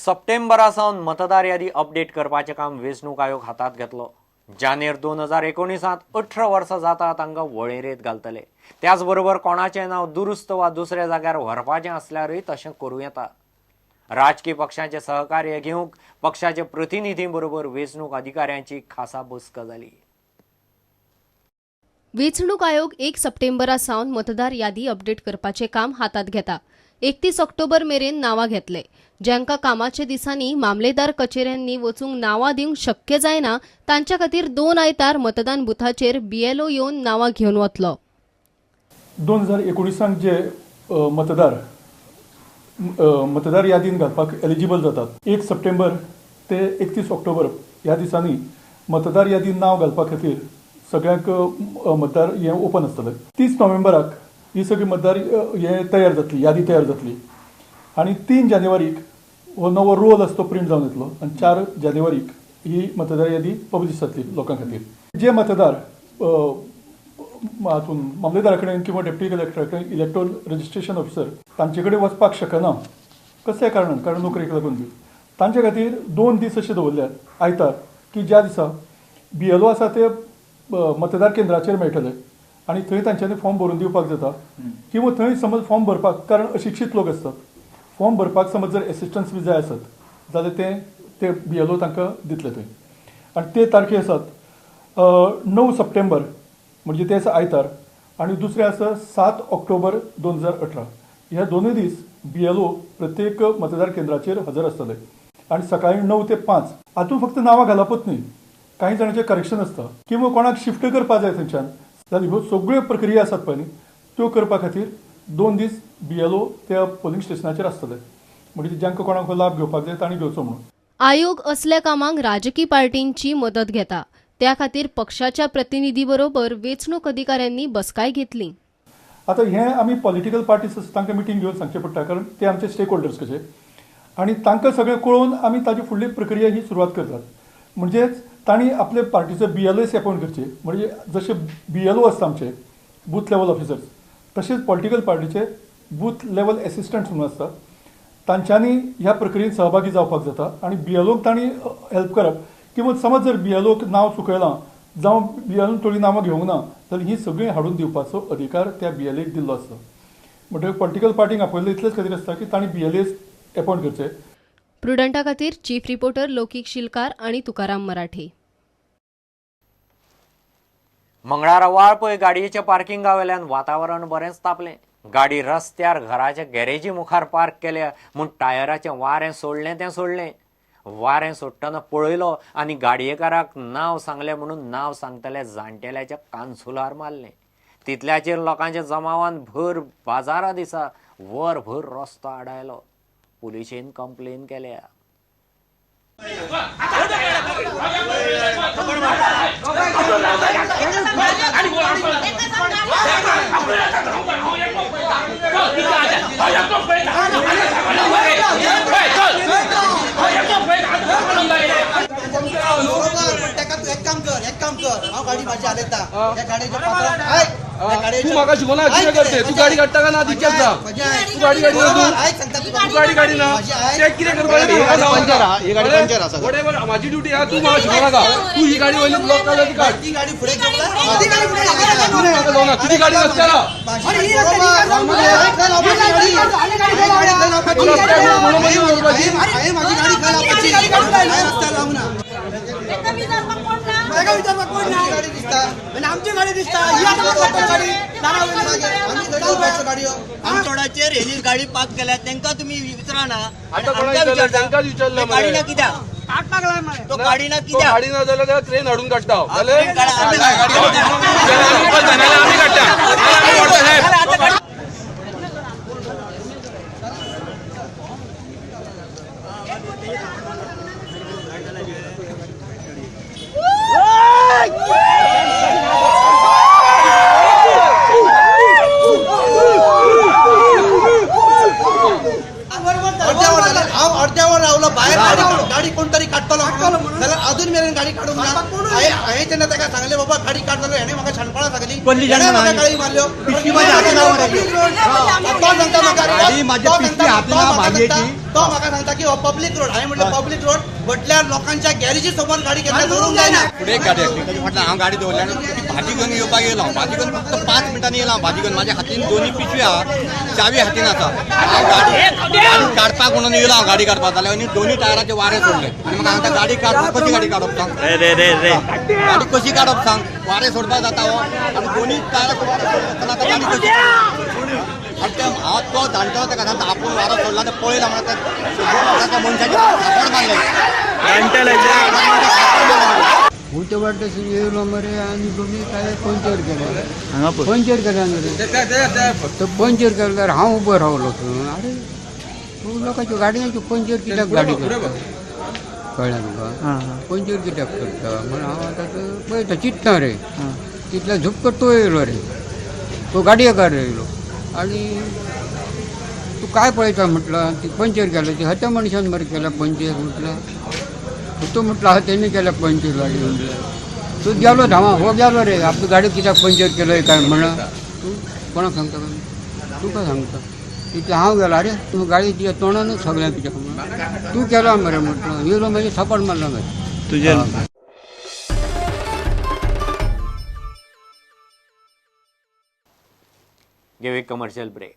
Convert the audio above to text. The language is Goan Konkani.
सप्टेंबरा सावन मतदार यादी अपडेट करपाचें काम वेंचणूक आयोग हातांत घेतलो. जानेर 2019 18 वर्सां जाता तांकां वळेरेंत घालतले. त्याच बरोबर कोणाचें नांव दुरुस्त वा दुसऱ्या जाग्यार व्हरपाचें आसल्यारूय तशें करूं येता. राजकी पक्षांचें सहकार्य घेवंक पक्षाचे प्रतिनिधीं बरोबर वेंचणूक अधिकाऱ्यांची खासा बसका जाली. वेंचणूक आयोग 1 सप्टेंबरा सावन मतदार यादी अपडेट करपाचें काम हातांत घेता. 31 ऑक्टोबर मेरेन नांवां घेतले. जांकां कामाच्या दिसांनी मामलेदार कचेऱ्यांनी वचूंक नांवां दिवंक शक्य जायना तांच्या खातीर 2 आयतार मतदान बुथाचेर बीएलओ येवन नांवां घेवन वतलो. 2019 जे मतदार मतदार यादीन घालपाक एलिजिबल जातात, 1 सप्टेंबर ते 31 ऑक्टोबर ह्या दिसांनी मतदार यादीन नांव घालपा खातीर सगळ्यांक मतदार हें ओपन आसतलें. 30 नोव्हेंबराक ही सगळी मतदार हें तयार जातली, यादी तयार जातली आनी 3 जानेवारीक हो नवो रोल आसा तो प्रिंट जावन येतलो आनी 4 जानेवारीक ही मतदार यादी पब्लीश जातली लोकां खातीर. जे मतदार हातून मामलेदारा कडेन किंवा डेप्युटी कलेक्टरा कडेन इलेक्टोरल रजिस्ट्रेशन ऑफिसर तांचे कडेन वचपाक शकना कसल्या कारणान, कारण नोकरेक लागून बी, तांचे खातीर 2 दीस अशे दवरल्यात आयतार की ज्या दिसा बीएलओ आसा ते मतदार केंद्राचेर मेळटले आनी थंय तांच्यांनी फॉर्म भरून दिवपाक जाता किंवा थंय समज फॉर्म भरपाक, कारण अशिक्षीत लोक आसतात, फॉर्म भरपाक समज जर एसिस्टन्स बी जाय आसत जाल्यार ते बीएलओ तांकां दितले थंय. आनी ते तारखे आसात 9 सप्टेंबर म्हणजे ते आसा आयतार आनी दुसरें आसा 7 ऑक्टोबर 2018. ह्या दोनूय दीस बीएलओ प्रत्येक मतदार केंद्राचेर हजर आसतले आनी सकाळी 9 ते 5. हातूंत फक्त नांवां घालपच न्ही, कांय जाणांचें करेक्शन आसता किंवा कोणाक शिफ्ट करपाक जाय थंयच्यान जाल्यार ह्यो सगळ्यो प्रक्रिया आसात पळय न्ही त्यो करपा खातीर 2 दीस बीएलओ त्या पोलिंग स्टेशनाचेर आसतले, म्हणजे जांकां कोणाक लाभ घेवपाक जाय तांणी घेवचो म्हणून. आयोग असल्या कामांक राजकी पार्टींची मदत घेता. त्या खातीर पक्षाच्या प्रतिनिधी बरोबर वेंचणूक अधिकाऱ्यांनी बसकाय घेतली. आतां हें आमी पॉलिटिकल पार्टीज आसा तांकां मिटींग घेवन सांगचें पडटा, कारण ते आमचे स्टेक होल्डर्स कशे आनी तांकां सगळें कळोवन आमी ताजी फुडली प्रक्रिया ही सुरवात करतात. म्हणजेच तांणी आपले पार्टीचे बीएलओस अपॉयंट करचे, म्हणजे जशे बीएलओ आसता आमचे बूथ लेवल ऑफिसर्स तशेंच पॉलिटिकल पार्टीचे बूथ लेवल एसिस्टंट्स म्हणून आसता, तांच्यांनी ह्या प्रक्रियेंत सहभागी जावपाक जाता आनी बीएलओक तांणी हेल्प करप किंवा समज जर बीएलओक नांव चुकयलां जावं बीएलओन थोडीं नांवां घेवंक ना जाल्यार हीं सगळीं हाडून दिवपाचो अधिकार त्या बीएलएक दिल्लो आसता. म्हणटकीर पॉलिटिकल पार्टींक आपयल्लें इतलेच खातीर आसता की तांणी बीएलएस अपॉयंट करचे. प्रुडंटा खातीर चीफ रिपोर्टर लौकीक शिलकार आनी तुकाराम मराठे. मंगळारा वाळपय गाडयेच्या पार्किंगा वेल्यान वातावरण बरेंच तापलें. गाडी रस्त्यार घराच्या गॅरेजी मुखार पार्क केल्या म्हूण टायराचें वारें सोडलें तें सोडलें. वारें सोडटना पळयलो आनी गाडयेकाराक नांव सांगलें म्हणून नांव सांगतल्या जाणटेल्याच्या कानसुलार मारलें. तितल्याचेर लोकांच्या जमावान भर बाजारा दिसा वरभर रस्तो आडायलो. पुलिशेन कंप्लेन केल्या. एक काम कर, हांव गाडी म्हाजी हालयता. तू म्हाका शिकोना कितें करते? तू गाडी काडटा काय ना? तितकेंच जा. तू गाडी काडिना, तू गाडी काडिना, चेक कितें करपाचें म्हाका. म्हाजी ड्युटी आहा, तूं म्हाका शिकोनाका. तूं ही गाडी वयली ब्लॉक काडल्या ती काड. म्हाका जावना तुजी गाडी रस्त्यार. आमची गाडी दिसता, आमचोडाचेर हेजी गाडी पार्क केल्या तांकां तुमी विचारना. गाडी ना कित्याक तो गाडी ना कित्याक गाडी ना जाल्यार क्रेन हाडून काडटा. हांव अर्द्यावर रावलो भायर, गाडी कोण तरी काडटलो जाल्यार अजून मेरेन गाडी काडूंक ना. हांवें तेन्ना ताका सांगलें बाबा गाडी काड, जाल्यार हेणें म्हाका शाणपणां सांगली, हेणें म्हाका गाळी मारल्यो. तो सांगता म्हाका, तो म्हाका सांगता की हो पब्लीक रोड. हांवें म्हटलें पब्लीक रोड म्हटल्यार लोकांच्या गॅरेजी समोर गाडी केन्ना दवरूंक जायना. फुडें एक गाडी आसली, ताच्या फाटल्यान हांव गाडी दवरली आनी ती भाजी घेवन येवपाक येयलो. हांव भाजी घेवन फक्त 5 मिनटांनी येयलो. हांव भाजी घेवन म्हाज्या हातीन दोनी पिशवी आहा, चावी हातीन आसा. हांव गाडी गाडी काडपाक म्हणून येयलो. हांव गाडी काडपाक जाल्यार आनी दोनी टायराचे वारें सोडलें आनी म्हाका सांगता गाडी काड. कशी गाडी काडप सांग? गाडी कशी काडप सांग? वारें सोडपाक जाता हो? आनी दोनी टायराक वारें सोडलें आसतना आतां गाडी कशी? आनी ते हांव तो जाणटो ताका सांगता आपूण वारो सोडला तें पळयला म्हणून त्या मनशाचे थापड मारलें. उलटे वाटेसून येयलो मरे आनी दोनी टायर पंक्चर केले. पंक्चर केले मरे, तो पंक्चर केले जाल्यार हांव उबो रावलो थंय. आरे, तूं लोकांच्यो गाडयांच्यो पंक्चर कित्याक गाडी करता, कळ्ळें तुका? पंक्चर कित्याक करता म्हण हांव आतां पळयता, चिंतता रे. तितल्या झुपकट तो येयलो रे, तो गाडयेकार येयलो आनी तूं काय पळयता म्हटलं, ती पंक्चर केलं ती हत्या मनशान मरे केल्या पंक्चर म्हटलं. तो म्हटलं हा त्यांनी केल्या पंक्चर गाडी म्हटलं. तू गेलो धावा हो गेलो रे, आपली गाडी कित्याक पंक्चर केलंय काय म्हणा. तूं कोणाक सांगता काय, तूं काय सांगता? तितलें हांव गेलो. अरे तूं गाडी तुज्या तोंडानूच सगळें तुज्या म्हणून तूं केला मरे म्हटलं. येयलो मागीर थापड मारला मागीर तुजेर. घेवया कमर्शियल ब्रेक.